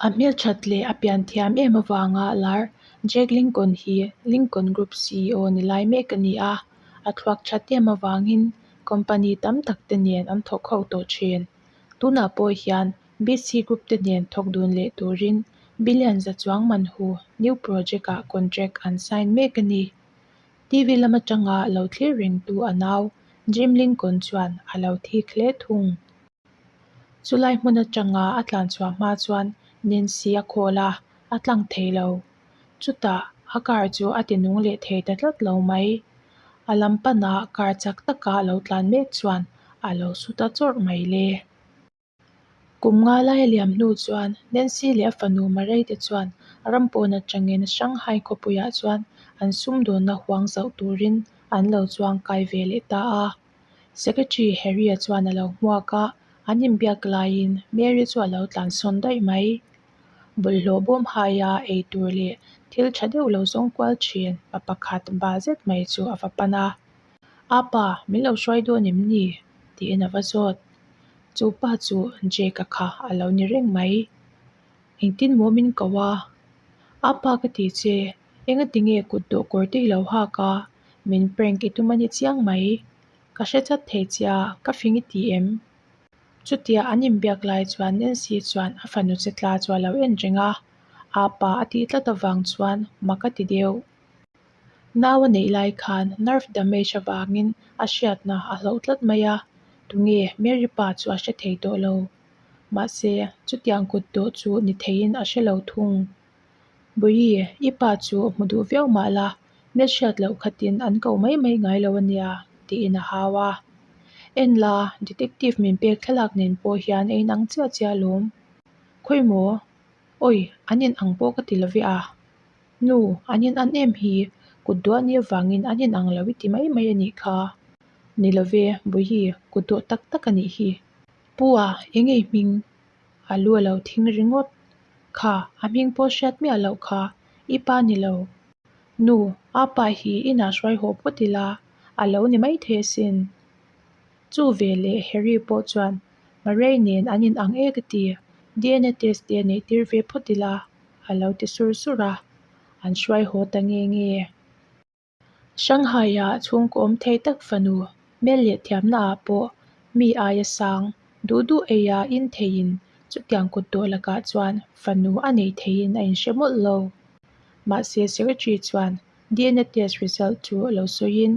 A hmelthat leh a pian thiam em avanga lar Jack Lincoln hi Lincoln Group ceo ni lai mek a ni a, a thluak that em avangin company tam tak te nen an thawk ho tawh thin. Tunah pawh hian BC Group te nen thawk dun leh turin billion za chuang man hu new project ah contract an sign mek a ni. TV lam atanga lo thlir rengtu a nau Jim Lincoln chuan a lo thik hle thung. Chulai hmun atanga a tlan chhuah hma chuan Nancy a call a, a tlang thei lo. Chutah a car chu a ti nung leh thei ta tlat lo mai. A lam panah car chak taka lo tlan mek chuan a lo su ta chawrh mai le. Kum nga lai a liam hnu chuan Nancy leh a fanu Marei te chuan ram pawn atangin Shanghai khawpuiah chuan an sumdawnna huang zauh turin an lo chuang kai ve leh ta a. Secretary Harry-a chuan a lo hmuak a, an inbiak laiin Mary chu a lo tlan sawn daih mai. Bawlhhlawh bawm haia ei tur leh thil tha deuh lo zawng kual thin pa pakhat ba zet mai chu a va pan a. A pa, min lo hruai dawn em ni? tiin a va zawt. Chu pa chu Jake-a kha a lo ni reng mai. Engtin maw min ko a? A pa ka ti che, engati nge kut dawh kawr te i lo hak a? Min prank i tum a ni chiang mai. Ka hre chat thei che a, ka fing i ti em? Chutia an inbiak lai chuan Nancy chuan a fanu che tla chu a lo en reng a, apa a tih tlat avang chuan mak a ti deuh. Nau a neih lai khan nerve damage avangin a hriatna a hloh tlat mai a, tunge Mary pa chu a hre thei tawh lo. Mahse, chutiang kut tawh chu ni theiin a hre lo thung. Bawi, i pa chu hmu duh viau mah la, hmel hriat loh khatin an ko mai mai ngai lo a nia, tiin a hau a. En la, detective min pek thlalak nen pawh hian a inang chiah chiah alawm. Khawi maw? Awi, an inang pawh ka ti lo ve a. Nu, an in an em hi, kut duah ni avangin an inang lo i ti mai mai a nih kha. Ni lo ve, Bawihi, kut duah tak tak a nih hi. Pu a, eng nge i hming? A lu a lo thing ringawt. Kha, a hming pawh hriat miah loh kha, i pa ni lo. Nu, a pa hi inah hruai haw phawt ila, a lo ni maithei asin. Chu veleh Harry pawh chuan Murray nen an inang e ka ti, DNA test te neih tir ve phawt ila, a lo ti sur sur a, an hruai haw ta nge nge. Shanghai-ah chhungkaw awm thei tak fanu hmel leh thiamna ah pawh mi aia sang duh duh eia in theiin chutiang kut tawh lakah chuan fanu a nei theiin a inhre mawlh lo. Mahse secretary chuan DNA test result chu lo sawiin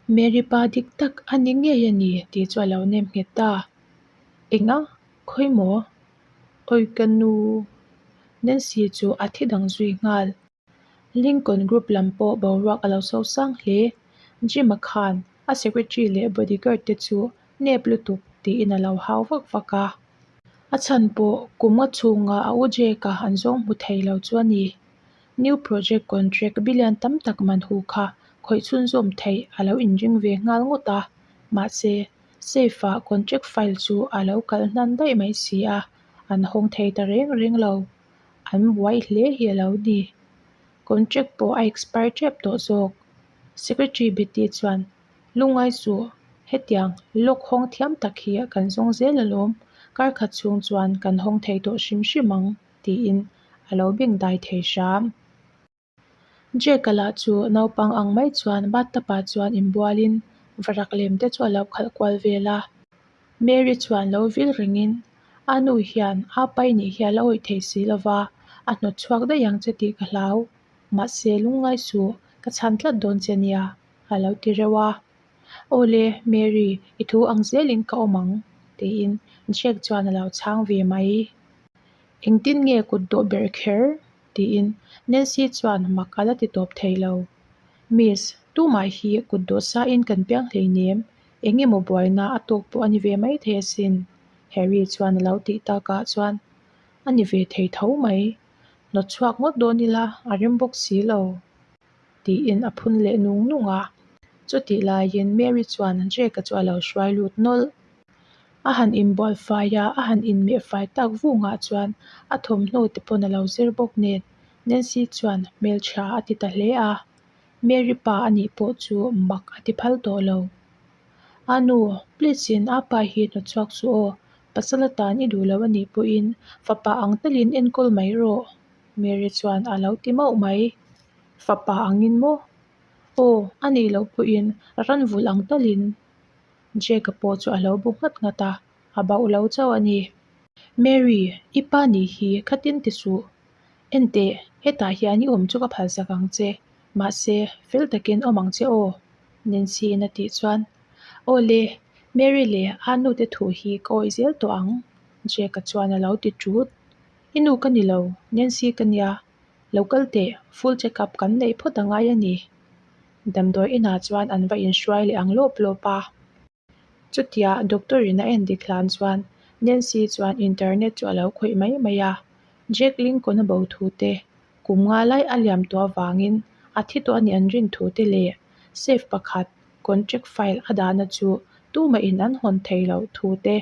Mary pa dik tak a ni ngei a ni tih chu a lo nem nghet ta. Enga? Khawi maw? Awi ka nu! Nancy chu a thi dang zui nghal. Lincoln Group lam pawh boruak a lo so sang hle. Jim-a khan a secretary leh bodyguard te chu nep lutuk tiin a lo hau vak vak a. A chhan pawh kum nga chhunga a u Jake-a an zawng hmu thei lo chu a ni. New project contract billion tam tak man hu kha khawih chhunzawm theih a lo inring ve nghal ngawt a, mahse safe-ah contract file chu a lo kalh hnan daih mai si a, an hawng thei ta reng reng lo. An buai hle hi a lo ni. Contract pawh a expire tep tawh zawk. Secretary Betty chuan, Lungngai suh, hetiang lock hawng thiam tak hi kan zawng zel alawm, kar khat chhung chuan kan hawng thei tawh hrim hrim ang, tiin a lo beng dai thei hram. Jake-a lah chu naupang ang mai chuan bathtub ah chuan inbualin varak lem te chu a lo khalh kual vel a. Mary chuan lo vil rengin, A nu hian a pai nih hi a la awih thei si lo va, a hnawt chhuak daih ang che tih ka hlau. Mahse, lungngai suh, ka chhan tlat dawn che nia, a lo ti reuh a. Aw le, Mary, i thu ang zelin ka awm ang, tiin Jack chuan a lo chhang ve mai. Engtin nge kut dawh ber kher? tiin Nancy chuan mak a la ti tawp thei lo. Miss, tumah hi kut dawh sain kan piang hleinem, eng emaw buaina a tawk pawh a ni ve maithei asin, Harry chuan a lo tih takah chuan a ni ve thei tho mai. Hnawt chhuak ngawt dawn ila a rem bawk si lo, tiin a phun leh nung nung a. Chutih laiin Mary chuan Jake-a chu a lo hruai lut nawlh. A han inbual fai a, a han inmeh fai tak vungah chuan a thawmhnaw te pawn a lo zir bawk nen Nancy chuan hmeltha a ti ta hle a, Mary pa a nih pawh chu mak a ti phal tawh lo. A nu, please in a pa hi hnawt chhuak suh aw. Pasal atan i duh lo a nih pawhin fapa ang talin enkawl mai rawh, Mary chuan a lo ti mauh mai. Fapa angin maw? Aw, a nih loh pawhin ran vulh ang talin. Jake-a pawh chu a lo bu nghat nghat a, a bauh lo chauh a ni. Mary, i pa nih hi khatin ti suh. Enteh, hetah hian i awm chu ka phalsak ang che. Mahse, fel takin awm ang che aw, Nancy-in a tih chuan, Aw le, Mary leh a nute thu hi ka awih zel tawh ang, Jake-a chuan a lo ti ṭut. I nu ka ni lo, Nancy ka nia. Lo kal teh, full check up kan neih phawt a ngai a ni. Damdawi inah chuan an va inhruai leh ang lawp lawp a. Chutia doctor in a en dik hlan chuan Nancy chuan internet chu a lo khawih mai mai a, Jack Lincoln a bo thu te, kum nga lai a liam tawh avangin a thi tawh a nih an rin thu te leh safe pakhat contract file a dahna chu tumahin an hawn thei loh thu te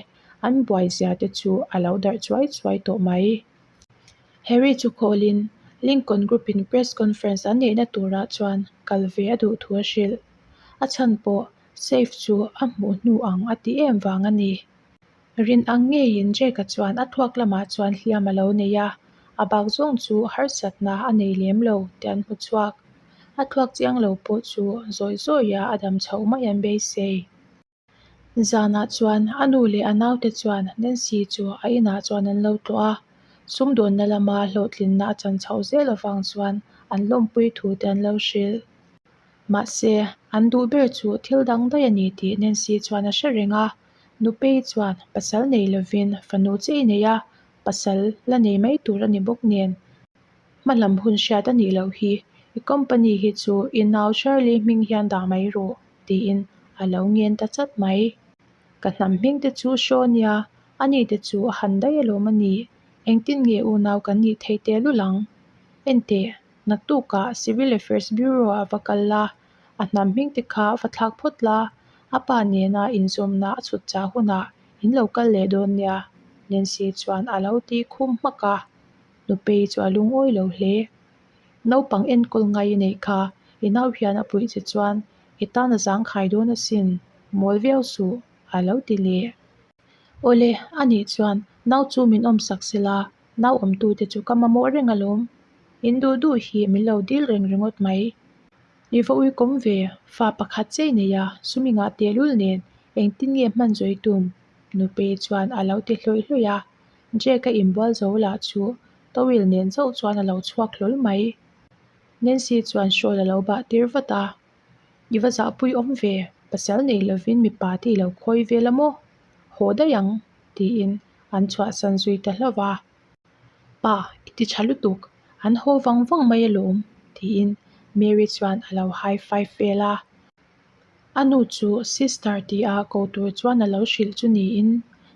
an buai zia te chu a lo darh chuai chuai tawh mai. Harry chu call-in Lincoln Group in press conference an neihna turah chuan kal ve a duh thu a hrilh. A chhan pawh Safe chu a hmuh hnu ang a ti em vang a ni. Rin ang ngeiin Jake-a chuan a thluak lamah chuan hliam a lo nei a, a bak zawng chu harsatna a nei lem lo tih an hmu chhuak. A thluak chiang lo pawh chu zawi zawia a dam chhoh mai an beisei. Zanah chuan a nu leh a naute chuan Nancy chu a inah chuan an lo tlawh a, sumdawnna lama hlawhtlinna a chan chhoh zel avang chuan an lawmpui thu te an lo hrilh. Mahse, an duh ber chu thil dang daih a ni tih Nancy chuan a hre reng a. Nupei chuan pasal nei lovin fanu che i nei a, pasal la nei mai tur a ni bawk nen. Hma lam hun hriat a nih loh hi, i company hi chu i nau Shirley hming hian dah mai rawh, tiin a lo ngen ta chat mai. Ka hnam hming te chu Shaw nia, ani te chu a han daih alawm a ni. Engtin nge unau kan nih theih tehlul ang? Enteh, Naktukah Civil Affairs Bureau-ah va kal la, a hnam hming te kha va thlak phawt la, a pa nena inzawmna a chhut chah hunah in lo kal leh dawn nia, Nancy chuan a lo ti khum hmak a. Nupei chu a lungawi lo hle. Naupang enkawl ngai i neih kha, i nau hian a puih che chuan i tan a zangkhai dawn asin, mawl viau suh, a lo ti leh. Awle, anih chuan nau chu min awmsak sela, Nau awmtute chu ka mamawh reng alawm. In duh duh hi min lo dil reng ringawt mai. I va ui kawm ve, fa pakhat chei nei a, sumi ngah tehlul nen engtin nge hman zawi tum? Nupei chuan a lo ti hlawih hlawih a. Jake-a inbual zo lah chu towel nen chauh chuan a lo chhuak hlawl mai. Nancy chuan shawl a lo bah tir vat a. I va zahpui awm ve, pasal nei lovin mipa te i lo khawi vel a maw? Haw daih ang, tiin an chhuahsan zui ta hlauh va. Pa, i ti tha lutuk, an haw vang vang mai alawm, tiin Mary chuan a lo high five vel a. A nu chu sister tia ko tur chuan a lo hrilh chu niin,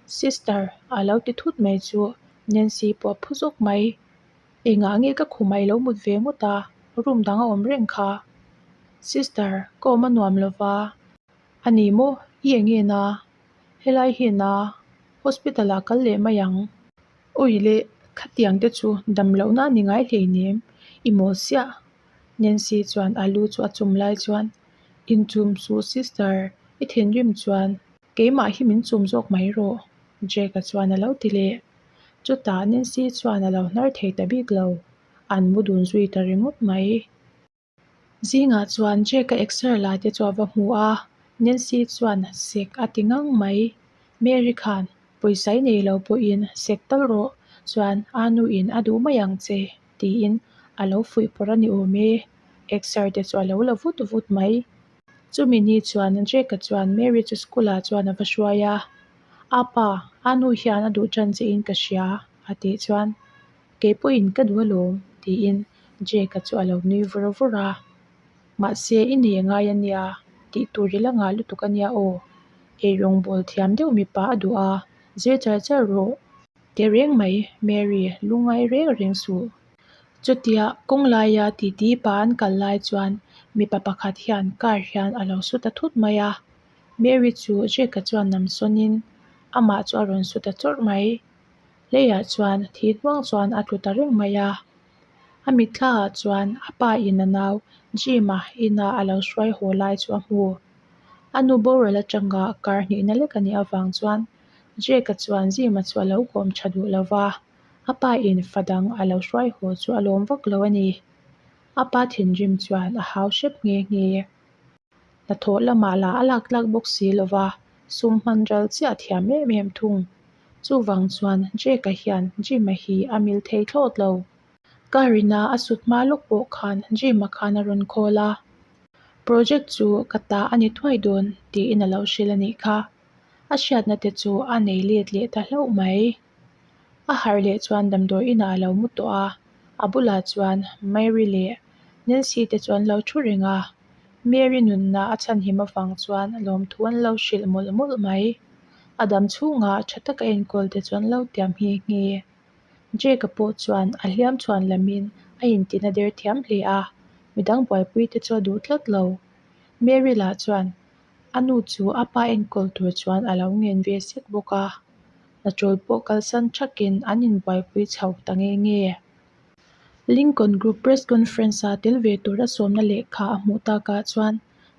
Sister, a lo ti thut mai chu Nancy pawh a phu zawk mai. Engah nge ka khumah i lo mut ve ngawt a, room dang a awm reng kha. Sister, ka awm a nuam lo va. A ni maw? I eng nge na? Helai hi na hospital ah kal leh mai ang. Awi leh, khatiang te chu dam lohna a ni ngai hleinem, i mawl siah. Nancy chuan a lu chu a chum lai chuan, Inchum suh sister, i thinrim chuan keimah hi min chum zawk mai rawh, Jake-a chuan a lo ti leh. Chutah Nancy chuan a lo hnar thei ta bik lo, an mu dun zui ta ringawt mai. Zingah chuan Jake-a exer la te chu a va hmu a, Nancy chuan sek a ti ngang mai. Mary khan pawisa i nei lo pawhin sek tal rawh, chuan a nuin a duh mai ang che tiin a lo fuih pawrh a ni awm e. Exer te chu a lo la vut vut mai. Chumi ni chuan Jake-a chuan Mary chu school ah chuan a va hruai a, Apa, a nu hian a duh tan che in ka hria a tih chuan Kei pawhin ka duh alawm, tiin Jake-a chu a lo nui vur vur a. Mahse, i nei ngai a nia, tih tur i la ngah lutuk a nia aw. Eirawng bawl thiam deuh mipa a duh a, zir char char rawh. Tehreng mai, Mary, lungngai reng reng suh. Chutia kawng laia titi pa an kal lai chuan mipa pakhat hian car hian a lo su ta thut mai a. Mary chu Jake-a chuan nam sawnin amah chu a rawn su ta chawrh mai. Leiah chuan thi hnuang chuan a tlu ta reng mai a. A mitthla ah chuan a pa in a nau Jim-a ina a lo hruai haw lai chu a hmu. A nu boral atanga kar hnihna lek a nih avang chuan Jake-a chuan Jim-a chu a lo kawm tha duh lo va, a pa in fa dang a lo hruai haw chu a lawm vak lo a ni. A pa thinrim chuan a hau hrep nghe nghe. Hnathawh lamah lah a lak tlak bawk si lo va, sum hman ral chiah a thiam em em thung. Chuvang chuan Jake-a hian Jim-a hi a mil thei thlawt lo. Car ina a sut hma lawk pawh khan Jim-a khan a rawn call a, Project chu ka ta a ni thuai dawn tiin a lo hrilh a nih kha. A hriatna te chu a nei let leh ta hlauh mai. A harh leh chuan damdawi inah a lo mu tawh a, a bulah chuan Mary leh Nancy te chu an lo thu reng a. Mary nunna a chhanhim avang chuan lawmthu an lo hrilh mawlh mawlh mai. A dam chhungah tha taka enkawl te chu an lo tiam nghe nghe. Jake-a pawh chuan a hliam chhuan lamin a intina der thiam hle a, midang buaipui te chu a duh tlat lo. Mary lah chuan a nu chu a pa enkawl tur chuan a lo ngen ve sek bawk a, hnaṭawl pawh kalsan thakin an inbuaipui chho ta nge nge. Lincoln Group Press Conference-a tel ve tura sawmna lehkha a hmuh takah chuan,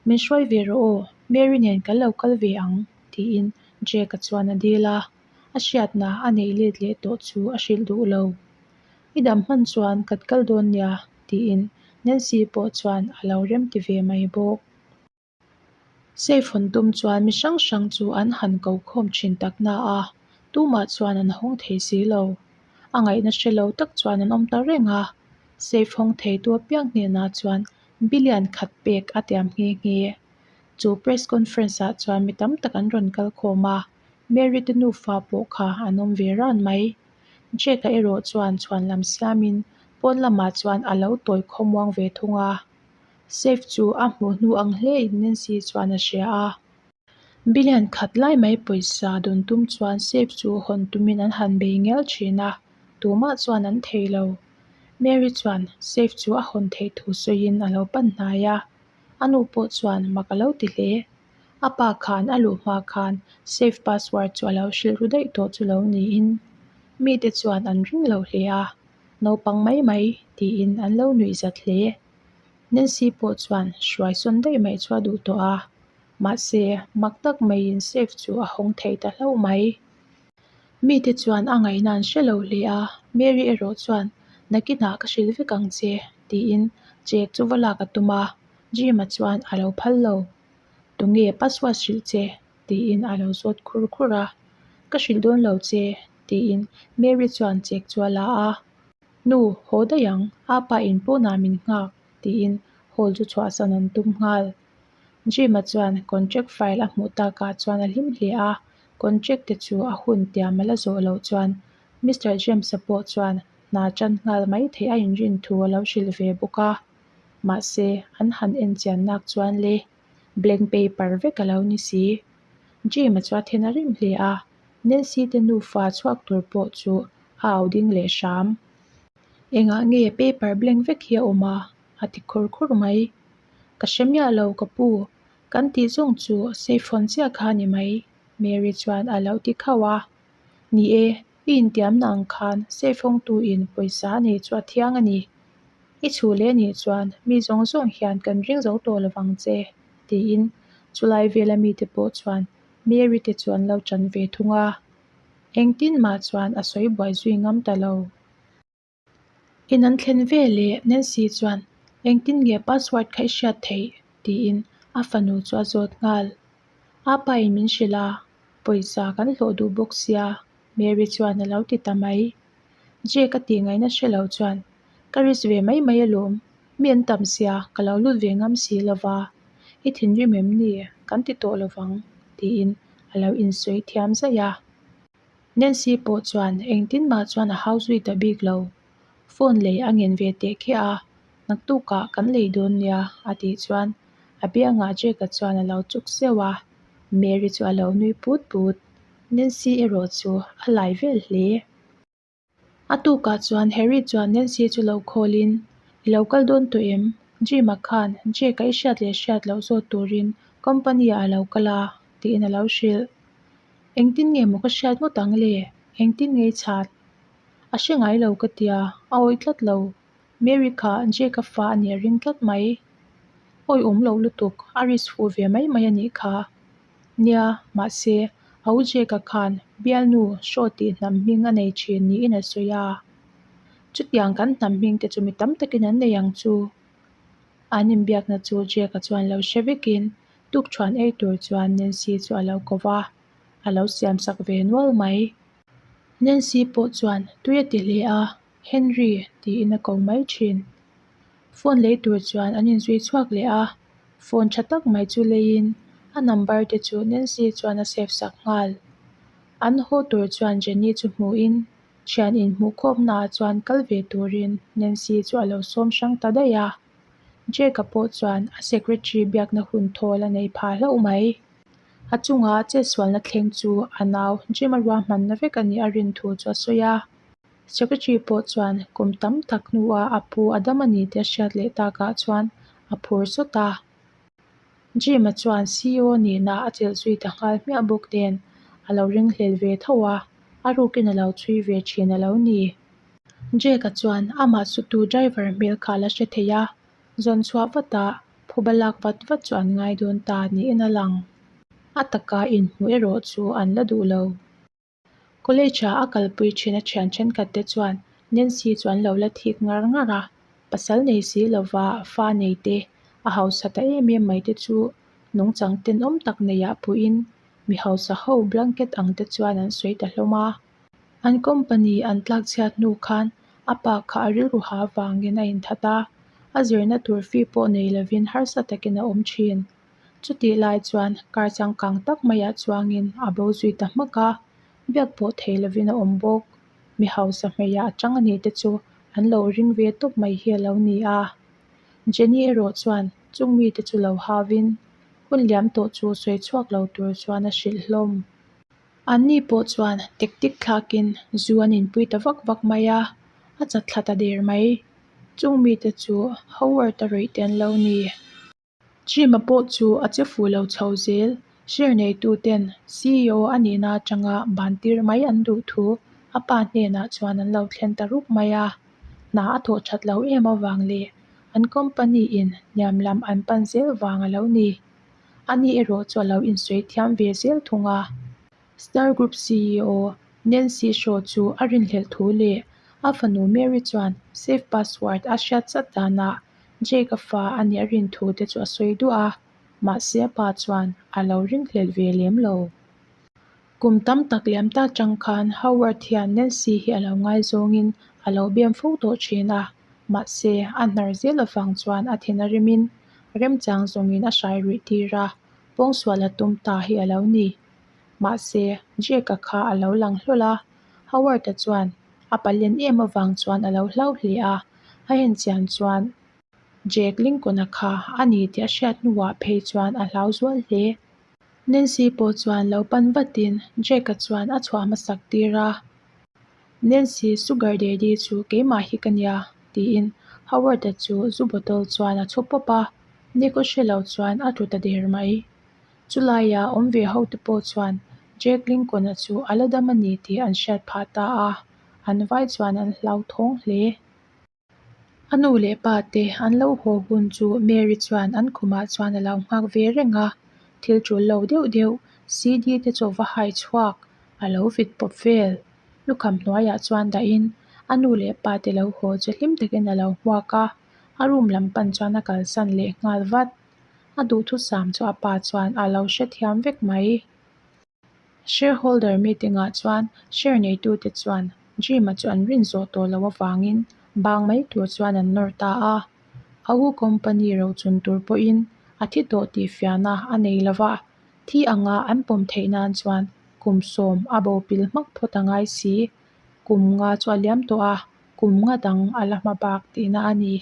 Min hruai ve rawh aw, Mary nen kan lo kal ve ang, tiin Jake-a chuan a dil a. A hriatna a neih let leh tawh chu a hrilh duh lo. I dam hman chuan kan kal dawn nia, tiin Nancy pawh chuan a lo remti ve mai bawk. Safe hawn tum chuan mi hrang hrang chu an han ko khawm thin tak na a, tumah chuan an hawng thei si lo. A ngaihna hre lo tak chuan an awm ta reng a, safe hawng theitu apiang hnenah chuan billion khat pek a tiam nghe nghe. Chu press conference ah chuan mi tam tak an rawn kal khawm a, Mary te nufa pawh kha an awm ve ran mai. Jake-a erawh chuan chhuanlam siamin pawn lamah chuan a lo tawi khawmuang ve thung a. Safe chu a hmuh hnu ang hle in Nancy chuan a hria a. Billion khat lai mai pawisa dawn tum chuan safe chu hawn tumin an han bei ngial thin a, tumah chuan an thei lo. Mary chuan safe chu a hawn theih thu sawiin a lo pan hnai a, a nu pawh chuan mak a lo ti hle. A pa khan a luh hma khan safe password chu a lo hrilh ru daih tawh chu lo niin mite chuan an ring lo hle a, naupang mai mai tiin an lo nuih zat hle. Nancy pawh chuan hruai sawn daih mai chu a duh tawh a, mahse mak tak maiin safe chu a hawng thei ta hlauh mai. Mite chuan a ngaihna an hre lo hle a, Mary erawh chuan nakinah ka hrilh vek ang che tiin check chu va lak a tum a, Jim-a chuan a lo phal lo. Tunge password hrilh che? tiin a lo zawt khur khur a, Ka hrilh dawn lo che tiin Mary chuan check chu a la a. Nu, haw daih ang, apa in pawnah min nghak, tiin hall chu chhuahsan an tum nghal. Jim-a chuan contract file a hmuh takah chuan a hlim hle a, contract te chu a hun tiam a la zawh loh chuan Mister James-a pawh chuan hna tan nghal mai theih a inrin thu a lo hrilh ve bawk a. Mahse, an han en chian nak chuan le, blank paper vek a lo ni si. Jim-a chu a then a rim hle a, Nancy te nufa chhuak tur pawh chu a au ding leh hram. Engah nge paper blank vek hi a awm a? a ti khur khur mai. Ka hre miah lo ka pu, kan tih zawng chu safe hawn chiah kha a ni mai, Mary chuan a lo ti khauh a. Ni e, i intiamna ang khan safe hawngtu in pawisa a nei chu a thiang a ni. I chhuh leh nih chuan mi zawng zawng hian kan ring zo tawh lovang che, tiin chulai vela mite pawh chuan Mary te chu an lo chan ve thung a, engtin mah chuan a sawi buai zui ngam ta lo. In an thlen ve leh Nancy chuan engtin nge password kha i hriat theih tiin a fanu chu a zawt nghal. A pa in min hrilh a, pawisa kan hlawh duh bawk sia Mary chuan a lo ti ta mai. Jake a tih ngaihna hre lo chuan ka risk ve mai mai alawm, mi an tam sia ka lo lut ve ngam si lova, i thinrim em ni kan ti tawh lovang tiin a lo insawi thiam zaih a. Nancy pawh chuan engtin mah chuan a hau zui ta bik lo. Phone lei a ngen ve teh khiah a, naktukah kan lei dawn nia a tih chuan a biangah Jake-a chuan a lo chuk zeuh a, Mary chu a lo nui put put. Nancy erawh chu a lai vel hle. A tukah chuan Harry chuan Nancy chu lo call-in, I lo kal dawn tawh em? Jim-a khan Jake-a i hriat leh hriat loh zawt turin company-ah a lo kal a, tiin a lo hrilh. Engtin nge maw ka hriat ngawt ang le? Engtin nge i chhat? A hre ngai lo ka tia, a awih tlat lo. Mary kha Jake-a fa a nih a ring tlat mai. Awi awm lo lutuk, a risk fuh ve mai mai a nih kha. Nia, mahse, A u Jake-a khan bialnu Shaw tih hnam hming a nei thin niin a sawi a. Chutiang kan hnam hming te chu mi tam takin an nei ang chu. An inbiakna chu Jake-a chuan lo hre vekin tukṭhuan ei tur chuan Nancy chu a lo ko va, a lo siamsak ve nual mai. Nancy pawh chuan tui a ti hle a, Henry tiin a ko mai thin. Phone lei tur chuan an inzui chhuak leh a, phone tha tak mai chu leiin a number te chu Nancy chuan a save sak nghal. An haw tur chuan Jenny chu hmuhin thian inhmuhkhawmna ah chuan kal ve turin Nancy chu a lo sawm hrang ta daih a. Jake-a pawh chuan a secretary biakna hun thawl a nei phah hlauh mai. A chunga chetsualna thleng chu a nau Jim-a ruahmanna vek a nih a rin thu chu a sawi a. Secretary pawh chuan kum tam tak hnuah a pu a dam a ni tih a hriat leh takah chuan a phur sawt a. Jim-a chuan CEO nihna a chelh zui ta nghal hmiah bawk nen a lo ringhlel ve tho a, a rukin a lo chhui ve thin a lo ni. Jake-a chuan amah sutu driver hmel kha a la hre thei a, zawn chhuah vata phuba lak vat vat chu an ngai dawn ta niin a lang. A taka inhmuh erawh chu an la duh lo. College-a a kalpui thin a thian thenkhat te chuan Nancy chu an lo la thik ngar ngar a, pasal nei si lova fa nei te, a hausa ta em em mai te chu nungchang tenawm tak neiah puiin mi hausa ho blanket ang te chuan an sawi ta hlawm a. An company an tlak chhiat hnu khan a pa kha a rilru ha vangin a inthat a, a zirna tur fee pawh nei lovin harsa takin a awm thin. Chutih lai chuan car changkang tak maiah chuangin a bo zui ta hmak a, biak pawh thei lovin a awm bawk. Mi hausa hmeiah a chang a nih te chu an lo ring ve tawp mai hi a lo ni a. Jenny erawh chuan chung mite chu lo hauvin hun liam tawh chu sawi chhuak lo tur chuan a hrilh hlawm. Anni pawh chuan tek tek thlakin zu an inpui ta vak vak mai a, a chat thla ta der mai. Chung mite chu Howard-a rawih te an lo ni. Jim-a pawh chu a che fuh lo chho zel. Share neituten CEO a nihna atanga ban tir mai an duh thu a pa hnenah chuan an lo thlen ta rup mai a. Hna a thawh that lo em avang leh an company in hniam lam an pan zel vang a lo ni. Ani erawh chu a lo insawi thiam ve zel thung a. Star Group CEO Nancy Shaw chu a rinhlelh thu leh a fanu Mary chuan safe password a hriat chat danah Jake-a fa a nih a rin thu te chu a sawi duah a, mahse a pa chuan a lo ringhlelh ve lem lo. Kum tam tak liam ta chang khan Howard hian Nancy hi a lo ngaizawngin a lo bem fo tawh thin a, mahse a hnar zel avang chuan a thin a rimin remchang zawngin a hrai ruih tir a, pawngsual a tum ta hi a lo ni. Mahse Jake-a kha a lo lang hlawl a, Howard-a chuan a palen em avang chuan a lo hlau hle a, a en chian chuan Jake Lincoln-a kha a ni tih a hriat hnuah phei chuan a hlau zual hle. Nancy pawh chuan lo pan vatin Jake-a chuan a chhuah hmasak tir a, Nancy, Sugar Daddy chu keimah hi ka nia, tiin Howard-a chu zu bottle chuan a chhu pawp a, Nick-a hre lo chuan a tlu ta der mai. Chulaia awm ve ho te pawh chuan Jake Lincoln-a chu a la dam a ni tih an hriat phah ta a, an vai chuan an hlauthawng hle. A nu leh pa te an lo haw hun chu Mary chuan an khumah chuan a lo nghak ve reng a, thil tul lo deuh deuh CD te chu va hai chhuak a lo vit pawp vel. Lukham hnuaiah chuan dahin a nu leh pa te lo haw chu hlim takin a lo hmuak a, a room lam pan chuan a kalsan leh nghal vat. A duhthusam chu a pa chuan a lo hrethiam vek mai. Shareholder meeting-ah chuan share neitute chuan Jim-a chu an rin zawh tawh loh avangin bang mai tur chuan an nawr ta a. A u company rochun tur pawhin a thi tawh tih fiahna a nei lo va, thi anga an pawm theih nan chuan kum sawm a bo pil hmak phawt a ngai si. Kum nga chu a liam tawh a, kum nga dang a la hma bak tihna a ni.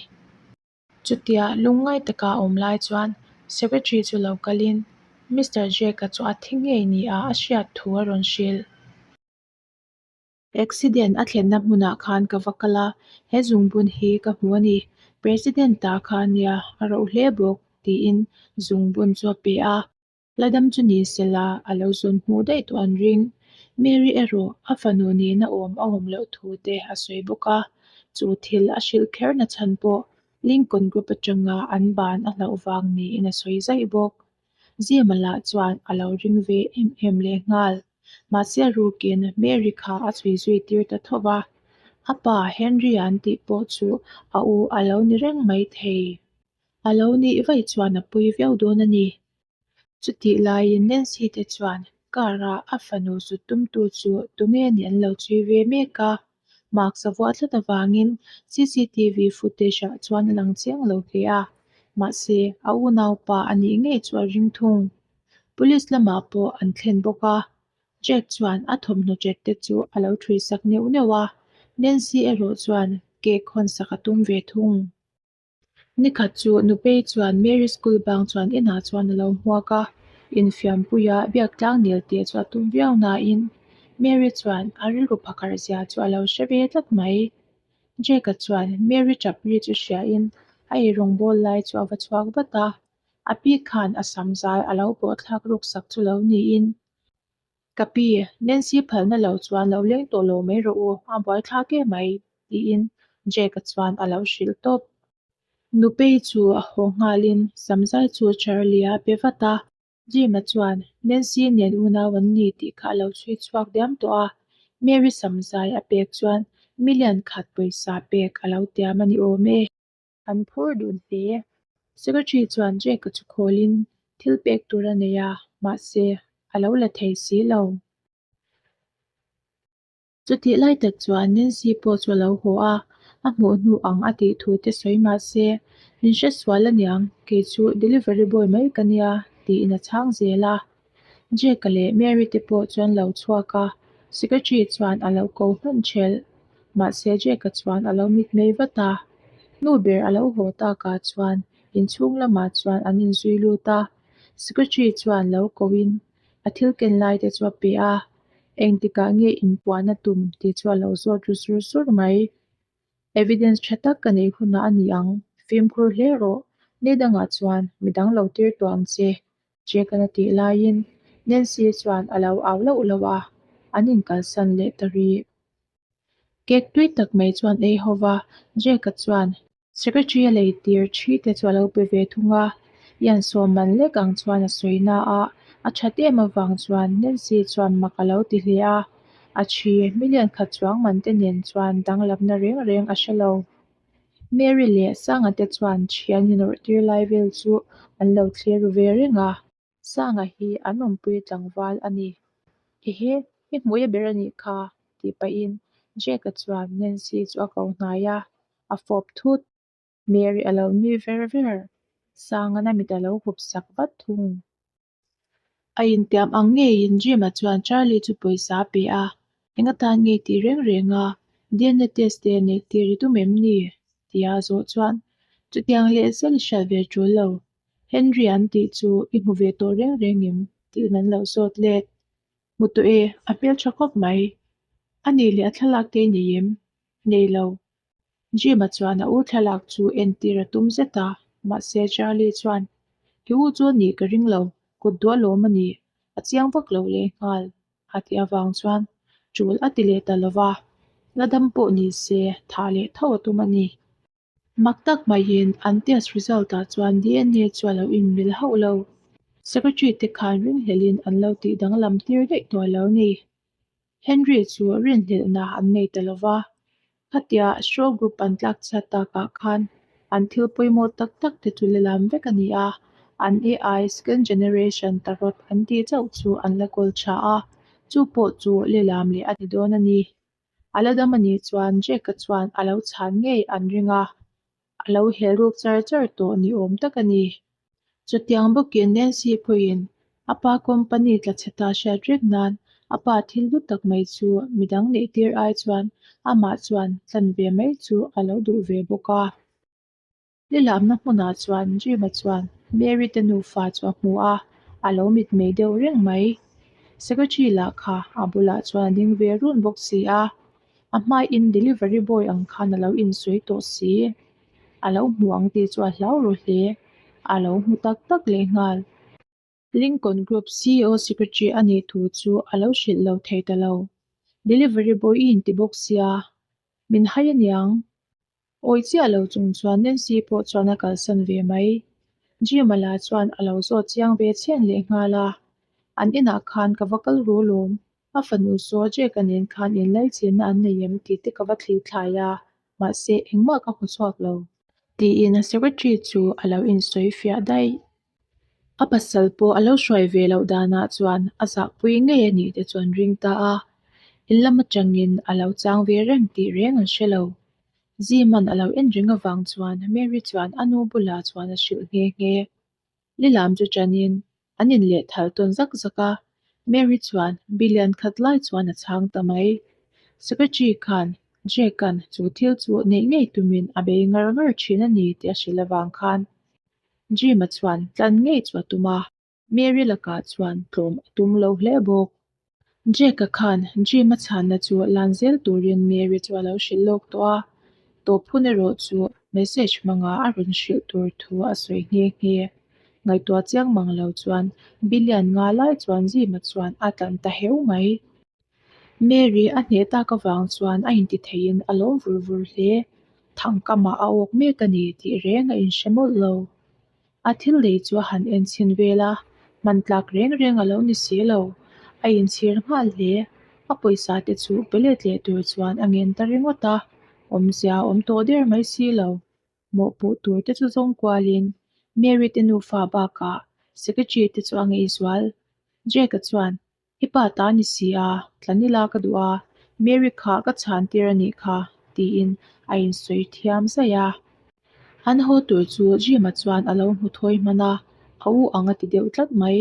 Chutia lungngai taka a awm lai chuan Secretary chu lo kalin Mister Jake-a chu a thi ngei nia a hriat thu a rawn hrilh. Accident a thlenna hmunah khan ka va kal a, he zungbun hi ka hmu a ni. President ta kha nia a roh hle bawk, tiin zungbun chu a pe a. La dam chu ni se la, a lo zawn hmuh daih tawh an ring. Mary erawh a fanu nihna awm a awm loh thu te a sawi bawk a, chu thil a hrilh kher na chhan pawh Lincoln Group atanga an ban a hlauh vang niin a sawi zaih bawk. Zima lah chuan a lo ring ve em em lehnghal. Mahse a rukin Mary kha a chhui zui tir ta tho va, a pa Henry-a an tih pawh chu a u a lo ni reng mai thei. A lo nih vaih chuan a pui viau dawn a ni. Chutih laiin Nancy te chuan car-a a fanu zut tumtu chu tunge nih an lo chhui ve mek a, mask a vuah tlat avangin cctv footage-ah chuan a lang chiang lo hle a, mahse a unaupa a nih ngei chu a ring thung. Police lamah pawh an thlen bawk a, Jack chuan a thawmhnaw ṭet te chu a lo ṭhui sak neuh neuh a, Nancy erawh chuan cake hawn sak a tum ve thung. Nikhat chu Nupei chuan Mary school bang chuan inah chuan a lo hmuak a, infiampuia biak tlang nel teh chu a tum viau nain Mary chuan a rilru phakar zia chu a lo hre ve tlat mai. Jake-a chuan Mary ṭap ri chu hriain a eirawng bawl lai chu a va chhuak vat a, a pi khan a sam zai a lo pawh thlak ruk sak chu lo niin Ka pi, Nancy phalna lo chuan lo leng tawh lo mai rawh u, a buaithlak em mai, tiin Jake-a chuan a lo hrilh tawp. Nupei chu a haw nghalin samzai chu Charlie-a pe vat a, Jim-a chuan Nancy nen unau an ni tih kha a lo chhui chhuak diam tawh a, Mary samzai a pek chuan million khat pawisa pek a lo tiam a ni awm e. An phur dun hle. Secretary chuan Jake-a chu khawlin thil pek tur a nei a, mahse a lo la thei si lo. Chutih lai tak chuan Nancy pawh chu a lo haw a, a hmuh hnu ang a tih thu te sawi mahse, Min hre sual aniang, kei chu delivery boy mai ka nia, tiin a chhang zel a. Jake-a leh Mary te pawh chuan lo chhuak a, secretary chuan a lo ko hman ṭhelh. Mahse Jake-a chuan a lo mitmei vat a, nu ber a lo haw takah chuan inchhung lamah chuan an inzui lut a, secretary chuan lo koin a thil ken lai te chu a pe a, engtikah nge inpuahna tum tih chu a lo zawt ru sur sur mai. Evidence tha tak ka neih hunah a ni ang, fimkhur hle rawh, ni dangah chuan midang lo tir tawh ang che, Jack-a'n a tih laiin Nancy chuan a lo au loh loh a, an inkalsan leh ta rih. Cake tui tak mai chuan ei ho va, Jack-a chuan Secretary a lei tir thi te chu a lo pe ve thung a, Ian sawm man lek ang chuan a sawi na a, a that em avang chuan Nancy chuan mak a lo ti hle a, a thi million khat chuang man te nen chuan danglamna reng reng a hre lo. Mary leh Sanga te chuan thian inawrh tir lai vel chu an lo thlir ru ve reng a. Sanga hi an awmpui tlangval a ni. Ehe, i hmuia ber a nih kha, tih pahin Jake-a chuan Nancy chu a ko hnai a, a fawp thut. Mary a lo nui ver ver, Sanga'n a mit a lo hup sak vat thung. A intiam ang ngeiin Jim-a chuan Charlie chu pawisa a pe a, Eng atan ngei tih reng reng a, DNA test te neih tir i tum em ni? tia a zawh chuan, Chutiang leh zel i hriat ve tul lo, Henry an tih chu i hmu ve tawh reng reng em? tiin an lo zawt let. Hmu tawh e, a hmeltha khawp mai. A nih leh a thlalak te i nei em? Nei lo. Jim-a chuan a u thlalak chu entir a tum zet a, mahse Charlie chuan, I u chu a nih ka ring lo, kut duah lawm a ni, a chiang vak lo lehnghal, a tih avang chuan tul a ti leh ta lo va, la dam pawh ni se thah leh tho a tum a ni. Mak tak maiin an test result ah chuan DNA chu a lo inmil hauh lo. Secretary te khan ringhlelhin an lo tih danglam tir daih tawh lo ni. Henry chu rinhlelhna an nei ta lo va, khatia show group an tlak chhiat takah khan an thil pawimawh tak tak te chu lilam vek a ni a, an AI second generation tarot an tih chauh chu an la kawl tha a, chu pawh chu lilam leh a ni dawn a ni. A la dam a nih chuan Jake-a chuan a lo chhan ngei an ring a, a lo hel ruk char char tawh ni awm tak a ni. Chutiang bawkin Nancy pawhin a pa company tla chhe ta hriat reng nan a pa thil hlu tak mai chu midang neih tir ai chuan amah chuan tlan ve mai chu a lo duh ve bawk a. Lilamna hmunah chuan Jim-a chuan Mary te nufa chu a hmu a, a lo mitmei deuh reng mai. Secretary lah kha a bulah chuan a ding ve run bawk si a, a hmaiin delivery boy ang khan a lo insawi tawh si. A lo hmu ang tih chu a hlau ru hle, a lo hmu tak tak lehnghal. Lincoln Group CEO Secretary a nih thu chu a lo hrilh lo thei ta lo. Delivery boy i inti bawk sia, min hai aniang. Awi chiah lo chung chuan Nancy pawh chuan a kalsan ve mai. Jim-a lah chuan a lo zawt chiang ve chhen lehnghal a, An inah khan ka va kal ru lawm. A fanu saw Jake-a nen khan inlaichinna an nei em tih te ka va thlir thlai a, mahse engmah ka hmu chhuak lo. Tiin a secretary chu a lo insawi fiah daih. A pasal pawh a lo hruai ve loh danah chuan a zahpui ngei a nih te chu an ring ta a, in lam atangin a lo chang ve reng tih reng an hre lo. Ziman a lo en reng avang chuan Mary chuan a nu bulah chuan a hrilh nghe nghe. Lilam chu ṭanin an inlehthal tawn zak zak a, Mary chuan billion khat lai chuan a chhang ta mai. Secretary khan Jake-a'n chu thil chu neih ngei tumin a bei ngar ngar ṭhin a ni tih a hrilh avang khan Jim-a chuan tlan ngei chu a tum a. Mary lakah chuan tlawm a tum lo hle bawk. Jake-a khan Jim-a chhanna chu lan zel turin Mary chu a lo hrilh lawk tawh a, tawp hun erawh chu message hmanga a rawn hrilh tur thu a sawi nghe nghe. Ngaihtuah chiang mang lo chuan billion nga lai chuan Jim-a chuan a tlan ta heu mai. Mary a hneh tak avang chuan a intitheiin a lawm vur vur hle. Thangkamah a awk mek a ni tih reng a inhre mawlh lo. A thil lei chu a han en chhin vel a, hman tlak reng reng a lo ni si lo. A inchhir nghal hle. A pawisa te chu pe let leh tur chuan a ngen ta ringawt a, awmzia a awm tawh der mai si lo. Mawhpuh tur te chu zawng kualin Mary te nufa bakah Secretary te chu a ngeizual. Jake-a chuan I pa ta ni si a, tlanila ka duh a, Mary kha ka chhan tir a nih kha, tiin a insawi thiam zaih a. An haw tur chu Jim-a chuan a lo hmu thawi hman a, a u ang a ti deuh tlat mai.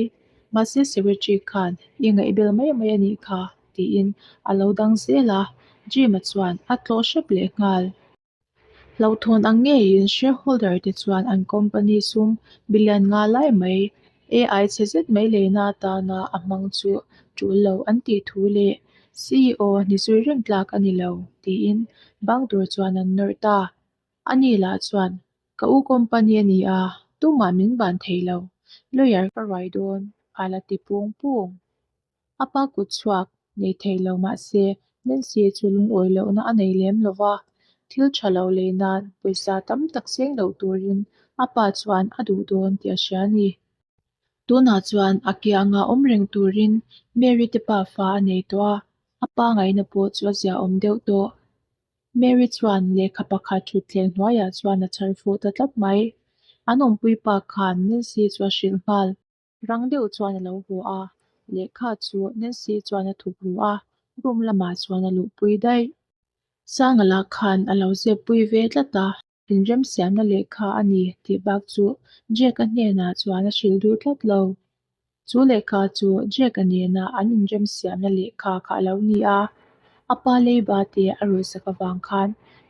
Mahse secretary khan i ngaihbel mai mai a nih kha, tiin a lo dang zel a, Jim-a chuan a tlawh hrep leh nghal. Hlauhthawn ang ngeiin shareholder te chuan an company sum billion nga lai mai AI chhe zet mai leina atana a hmang chu tul lo an tih thu leh CEO ni zui reng tlak a ni lo tiin bank tur chuan an nawrh ta. Ani lah chuan ka u company a ni a, tumah min ban thei lo, lawyer ka ruai dawn a la ti pung pung. A pa kut chhuak nei thei lo mah se Nancy chu lungawi lohna a nei lem lo va, thil tha lo lei nan pawisa tam tak seng loh turin a pa chuan a duh dawn tih a hria a ni. Tunah chuan a kianga awm reng turin Mary te pa fa a nei tawh a, a pa ngaihna pawh chu a ziaawm deuh tawh. Mary chuan lehkha pakhat thutthleng hnuaiah chuan a chhar fuh ta tlat mai. An awmpui pa khan Nancy chu a hrilh nghal. Rang deuh chuan a lo haw a, lehkha chu Nancy chuan a thup ru a, room lamah chuan a luhpui daih. Sanga lah khan a lo zep pui ve tlat a, inremsiamna lehkha a ni tih bak chu Jake-a hnenah chuan a hrilh duh tlat lo. Chu lehkha chu Jake-a nena an inremsiamna lehkha kha a lo ni a, a pa leiba te a ruihsak avang khan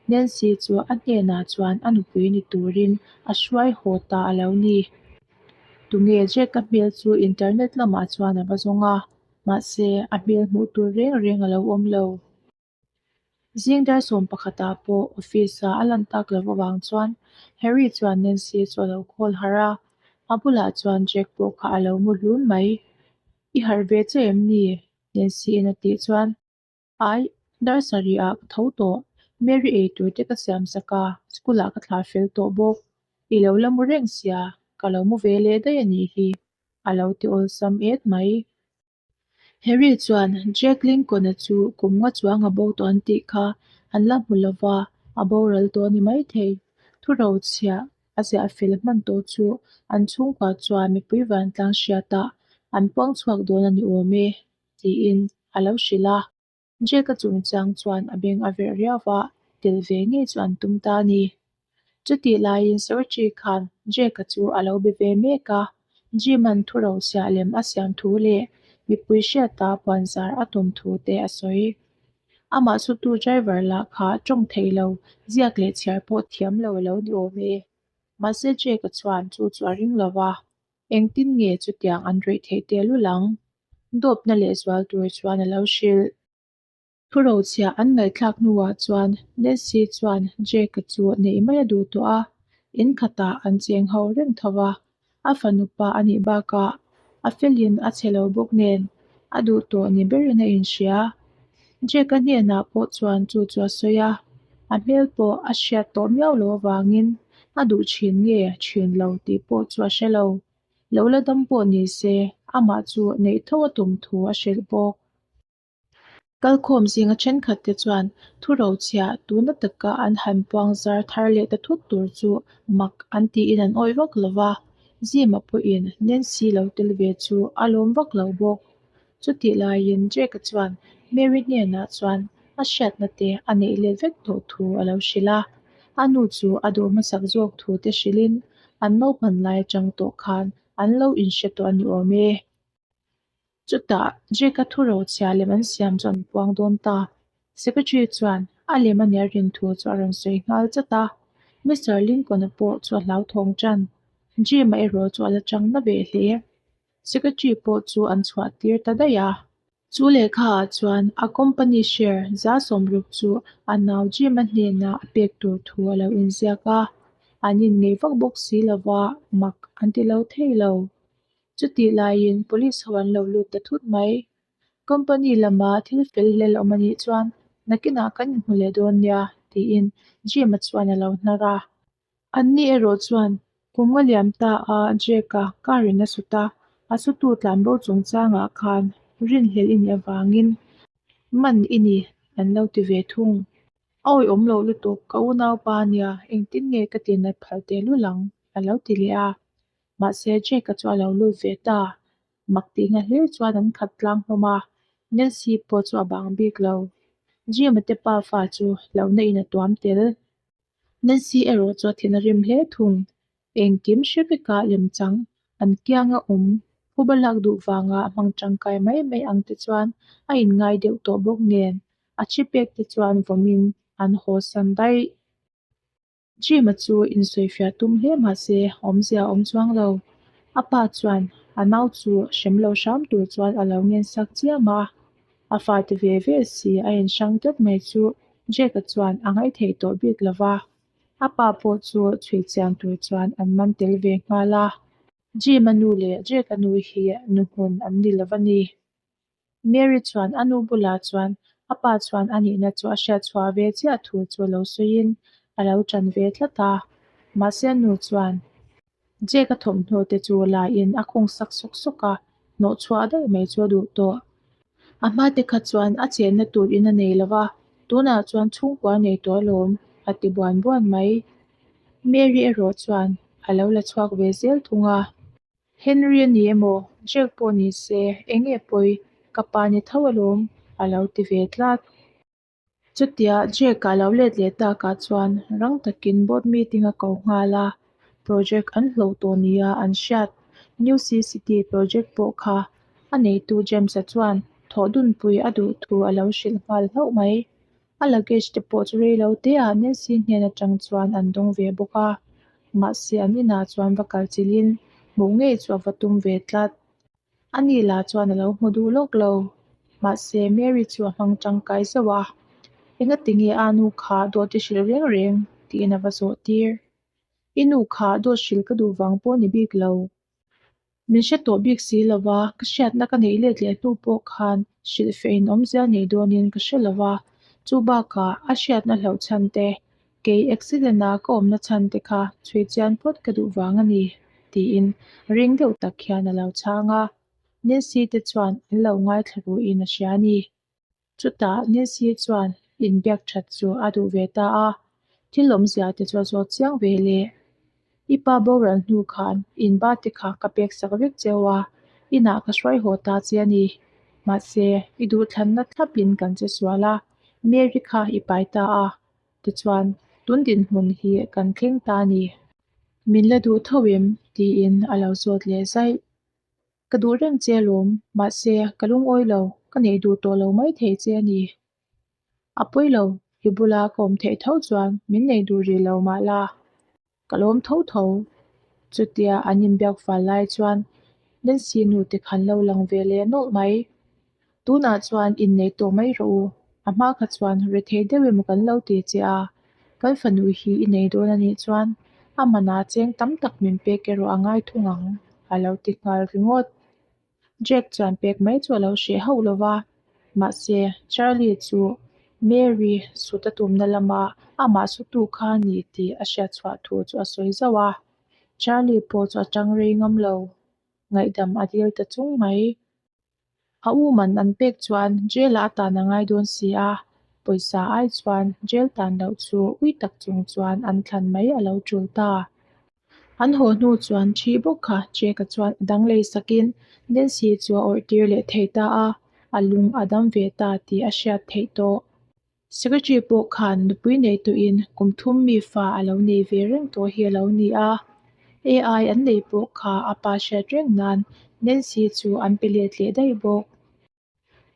Nancy chu a hnenah chuan a nupui ni turin a hruai haw ta a lo ni. Tunge Jack-a hmel chu internet lamah chuan a va zawng a, mahse a hmel hmuh tur reng reng a lo awm lo. Zing dar sawm pakhatah pawh office-a a lan tak loh avang chuan Harry chuan Nancy chu a lo call harh a, a bulah chuan Jack pawh kha a lo mu hlun mai. I harh ve che em ni? Nancy-in a tih chuan. Ai, dar sarih ah ka tho tawh. Mary ei tur te ka siam sak a, school ah ka thlah fel tawh bawk. I lo la mu reng sia, ka lo mu ve leh daih a nih hi, a lo ti awlsam et mai. Harry chuan Jack Lincoln-a chu kum nga chuang a bo tawh an tih kha an la hmu lo va, a boral tawh a ni maithei. Thu rochhiah a ziah fel hman tawh chu an chhungkua chuan mipui vantlang hriatah an puang chhuak dawn a ni awm e. tiin a lo hrilh a. Jack-a chungchang chuan a beng a verh riau va, tel ve ngei chu an tum ta a ni. Chutih laiin Secretary khan Jack-a chu a lo be ve mek a, Jim-a'n thu rochhiah lem a siam thu leh mipui hriata puanzar a tum thu te a sawi. Amah sutu driver lah kha tawng thei lo, ziak leh chhiar pawh thiam lo a lo ni awm e. Mahse Jack-a chuan chu chu a ring lo va, Engtin nge chutiang an rawih theih tehlul ang? Dawpna lehzual tur chuan a lo hrilh. Thurochhiah an ngaihthlak hnuah chuan Nancy chuan Jake-a chu neih mai a duh tawh a, in khatah an cheng ho reng tho va. A fanu pa a nih bakah a felin a chhe lo bawk nen a duh tawh ni berin a inhria. Jake-a hnenah pawh chuan chu chu a sawi a, a hmel pawh a hriat tawh miau loh avangin a duh thin nge thin lo tih pawh chu a hre lo. Lo la dam pawh ni se, amah chu neih tho a tum thu a hrilh bawk. Kalkhawm zinga thenkhatte chuan thurochhiah tuna taka an han puangzar thar leh ta thut tur chu mak an tiin an awih vak lo va, Jim-a pawhin Nancy lo tel ve chu a lawm vak lo bawk. Chutih laiin Jake-a chuan Mary hnenah chuan a hriatna te a neih let vek tawh thu a lo hrilh a, a nu chu a duh hmasak zawk thu te hrilhin an naupan lai atang tawh khan an lo inhre tawh a ni awm e. Chutah Jake-a thurochhiah lem an siam chu an puang dawn ta. Secretary chuan a lem a nia rin thu chu a rawn sawi nghal chat a. Mister Lincoln-a pawh chu a hlauthawng tan. Jim-a erawh chu a la chang na ve hle. Secretary pawh chu an chhuah tir ta daih a. Chu lehkha ah chuan a company share 60% chu a nau Jim-a hnenah a pek tur thu a lo inziak a. An inngeih vak bawk si lova mak an ti lo thei lo. Chutih laiin police ho an lo lut ta thut mai. Company lama thil fel hlel awm a nih chuan nakinah kan inhmu leh dawn nia tiin Jim-a chuan a lo hnar a. Anni erawh chuan kum nga liam ta a Jake-a car in a sut a, a sutu tlanbo chungchangah khan rinhlelh i nih avangin man i ni an lo ti ve thung. A awihawm loh lutuk, ka unaupa ania engtin nge ka tinat phal tehlul ang a lo ti leh a. Mahse, Jake-a chu a lo lut ve ta. Mak tihna hlir chuan an khat tlang hlawm a, Nancy pawh chu a bang bik lo. Jim-a te pa fa chu hlauhna in a tuam tel. Nancy erawh chu a thin a rim hle thung. Engkim hre veka lemchang an kianga awm phuba lak duh vanga a hmang tangkai mai mai ang te chuan a inngai deuh tawh bawk nen a thi pek te chuan vawmin an haw san daih. Jim-a chu insawifiah tum hle mah se awmzia a awm chuang lo. A pa chuan a nau chu hrem lo hram tur chuan a lo ngen sak chiam a. A fate ve ve si a inhrang tlat mai chu Jake-a chuan a ngaithei tawh bik lo va. A pa pawh chu chhui chian tur chuan an man tel ve nghal a. Jim-a nu leh Jake-a nu hi nu hmun an ni lo va ni. Mary chuan a nu bulah chuan a pa chuan a nihna chu a hriat chhuah ve chiah thu chu lo sawiin a lo ṭan ve tlat a. Mahse a nu chuan Jake a thawmhnaw te chu laiin a khung sak sawk sawk a, hnawh chhuah daih mai chu a duh tawh. A hma te kha chuan a chenna tur in a nei lo va, tunah chuan chhungkua a nei tawh alawm a ti buan buan mai. Mary erawh chuan a lo la chhuak ve zel thung a. Henry a ni emaw, Jack pawh ni se, eng nge pawi, ka pa ni tho alawm, a lo ti ve tlat. Chutia Jack-a lo let leh takah chuan rang takin board meeting a ko nghal a, project an hloh tawh nia an hriat New Sea City project pawh kha a neitu James-a chuan thawh dunpui a duh thu a lo hrilh nghal hlauh mai. A luggage te pawh chu rei lo te ah Nancy hnen atang chuan an dawng ve bawk a, mahse an inah chuan va kal chilhin hmuh ngei chu a va tum ve tlat. Ani lah chuan a lo hmu duh lawk lo, mahse Mary chu a hmang tangkai zauh a, Engati nge a nu kha dawt i hrilh reng reng? tiin a va zawh tir. I nu kha dawt hrilh ka duh vang pawh ni bik lo. Min hre tawh bik si lo va, ka hriatna ka neih let leh hnu pawh khan hrilhfeh in awmzia nei dawnin ka hre lo va, chu bakah a hriatna hlauh chhan te, kei accident a ka awmna chhan te kha chhui chian phawt ka duh vang a ni, tiin ring deuh tak hian a lo chhang a. Nancy te chuan an lo ngaithla ruhin a hria a ni. Chutah Nancy chuan inbiak that chu a duh ve ta a, thil awmzia te chu a zawt chiang ve le. I pa boral hnu khan in ba te kha ka pek sak vek cheu a, inah ka hruai haw ta che a ni. Mahse, i duhthlanna thlapin kan che sual a, Mary kha i pai ta a, tichuan tun dinhmun hi kan thleng ta a ni. Min la duh tho em? tiin a lo zawt leh zaih. Ka duh reng che alawm, mahse ka lungawi lo, ka neih duh tawh lo mai thei che a ni. A pawi lo, i bula ka awm theih tho chuan min nei duh rih lo mah la, ka lawm tho tho. Chutia an inbiak fal lai chuan Nancy nu te khan lo lang ve leh nawlh mai. Tunah chuan innei tawh mai rawh u, a hma kha chuan rethei deuh emaw kan lo ti che a, kan fanu hi i nei dawn a nih chuan a manah cheng tam tak min pek erawh a ngai thung ang, a lo ti nghal ringawt. Jack chuan pek mai chu a lo hreh hauh lo va, mahse Charlie chu Mary sut a tumna lama amah sutu kha a ni tih a hriat chhuah thu chu a sawi zauh a, Charlie pawh chu a tang rei ngam lo, ngaihdam a dil ta chung mai. A u man an pek chuan jail-ah a tan a ngai dawn si a, pawisa ai chuan jail tan loh chu ui tak chung chuan an thlan mai a lo tul ta. An haw hnu chuan thi bawk kha Jake-a chuan a dang lei sakin Nancy chu a awrh tir leh thei ta a, a lung a dam ve ta tih a hriat theih tawh. Secretary pawh khan nupui nei tawhin kum thum mi fa a lo nei ve reng tawh hi a lo ni a. AI an nei pawh kha a pa hriat reng nan Nancy chu an pe let leh daih bawk.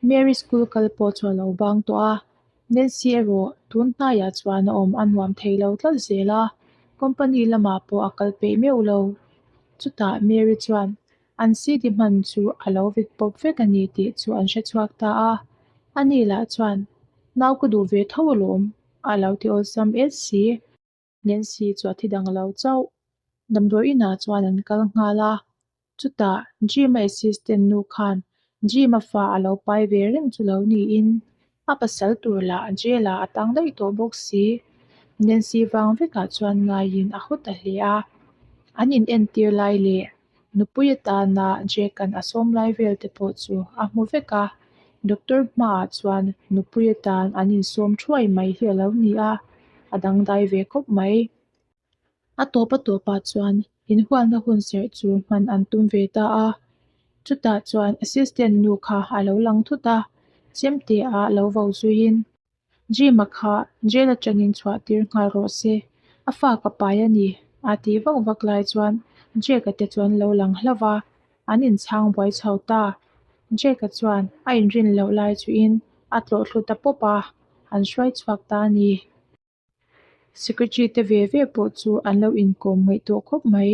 Mary school kal pawh chu a lo bang tawh a, Nancy erawh tun hnaiah chuan a awm a nuam thei lo tlat zel a, company lamah pawh a kal peih meuh lo. Chutah Mary chuan an CD hman chu a lo vit pawp vek a ni tih chu an hre chhuak ta a, ani lah chuan nau ka duh ve tho alawm a lo ti awlsam et si. Nancy chu a thi dang lo chauh. Damdawi inah chuan an kal nghal a, chutah Jim-a assistant nu khan Jim-a fa a lo pai ve reng chu lo niin a pasal tur lah jail-ah a tang daih tawh bawk si. Nancy vang vekah chuan ngaiin a haw ta hle a, an inentir lai leh nupui atana Jake-a'n a sawm lai vel te pawh chu a hmu vek a, doctor hmaah chuan nupui atan an insawm thuai mai hi a lo ni a, a dangdai ve khawp mai. A tawp a tawpah chuan inhualna hun serh chu hman an tum ve ta a, chutah chuan assistant nu kha a lo lang thut a, chemte ah lo vo zuiin Jim-a kha jail atangin chhuah tir nghal rawh se, a fa ka pai a ni a tih vak vak lai chuan Jake-a te chuan lo lang hlauh va, an inchhang buai chho ta. Jake-a chuan a inrin loh lai chuin a tlawh thlu ta pawp a, an hruai chhuak ta a ni. Secretary te ve ve pawh chu an lo inkawm ngaih tawh khawp mai.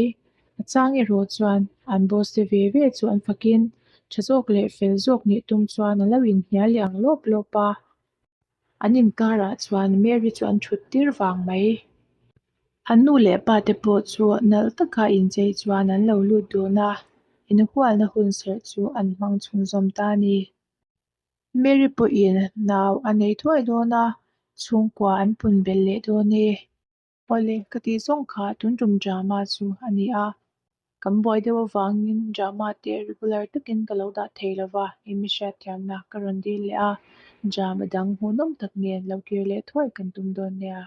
A chang erawh chuan an boss te ve ve chu an fakin tha zawk leh fel zawk nih tum chuan an lo inhnial leh ang lawp lawp a. An inkarah chuan Mary chu an thut tir vang mai. An nu leh pa te pawh chu nalh taka inchei chuan an lo lut dun a, inhualna hun serh chu an hmang chhunzawm ta a ni. Mary pawhin nau a nei thuai dawn a, chhungkua an pun belh leh dawn e. Awle, ka tih zawng kha tun tum drama chu a ni a, kan buai deuh avangin drama te regular takin ka lo dah thei lo va, eng hriatthiamna ka rawn dil leh a, drama dang hmuhnawm tak nen lo kir leh thuai kan tum dawn nia.